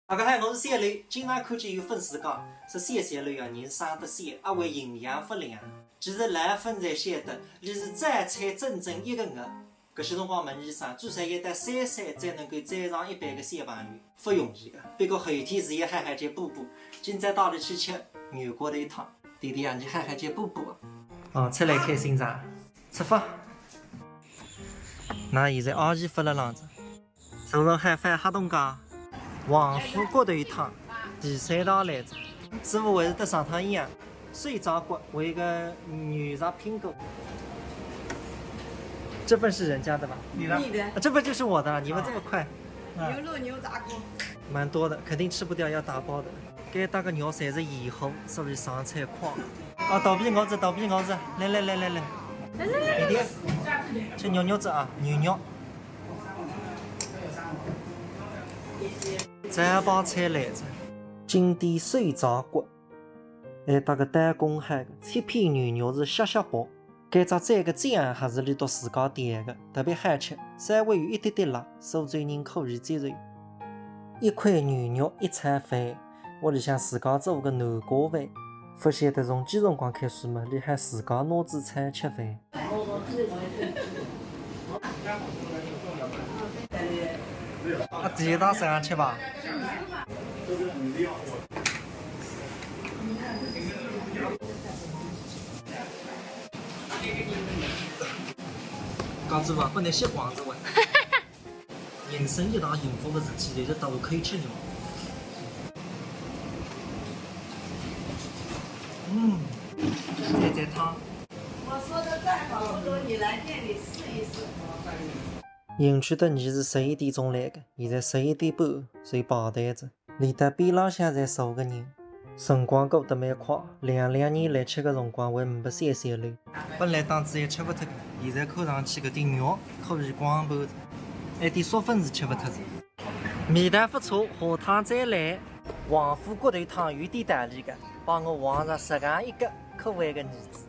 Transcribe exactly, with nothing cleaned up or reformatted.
大家好，我是小刘。经常看见有粉丝讲，说小小刘啊，人生得小，阿会营养不良。其实老粉侪晓得，伊是早产整整一个月。搿歇辰光问医生，至少要到三岁才能够再上一班个小朋友，勿容易个。不过后天是要好好叫补补，今朝带伊去吃牛骨头汤。弟弟啊，侬好好叫补补啊。哦，出来开心哉，出发。㑚现在阿姨勿辣浪哉。 坐坐海饭哈东家，王府骨头汤，第三道来哉。师傅，我是得上汤一样，水炸骨，我一个牛杂拼锅。这份是人家的吧？你的。你的。啊，这份就是我的了，你们这么快。啊。牛肉牛杂锅。蛮多的，肯定吃不掉，要打包的。 该搭个肉侪是盐货，所以上菜快。哦，肚皮饿哉，肚皮饿哉，来来来来来，弟弟，吃牛肉哉啊，牛肉。这帮菜来哉，经典水炸骨，还搭个刀工好个，切片牛肉是削削薄。 该只蘸个酱还是伊笃自家调个，特别好吃，稍微有一点点辣，苏州人可以接受。一块牛肉一餐饭，屋里向自家做个南瓜饭，勿晓得从几辰光开始嘛，伊还自家拿仔菜吃饭。啊，第一趟这样吃吧。 告诉我，不能吃黄子文。人生一大幸福的事体，就是到屋里吃肉。嗯，蘸蘸汤。我说的再好，不如你来店里试一试。幸亏得伊是十一点钟来个，现在十一点半，所以排队哉。 里搭边浪向侪坐个人，辰光过得蛮快，两两年来吃个辰光还没小小刘。本来当仔也吃勿脱个，现在看上去搿点肉可以光盘哉，埃点粟粉是吃勿脱哉。味道勿错，下趟再来。王府骨头汤有点道理个，帮我旺上十元一个，可爱个儿子。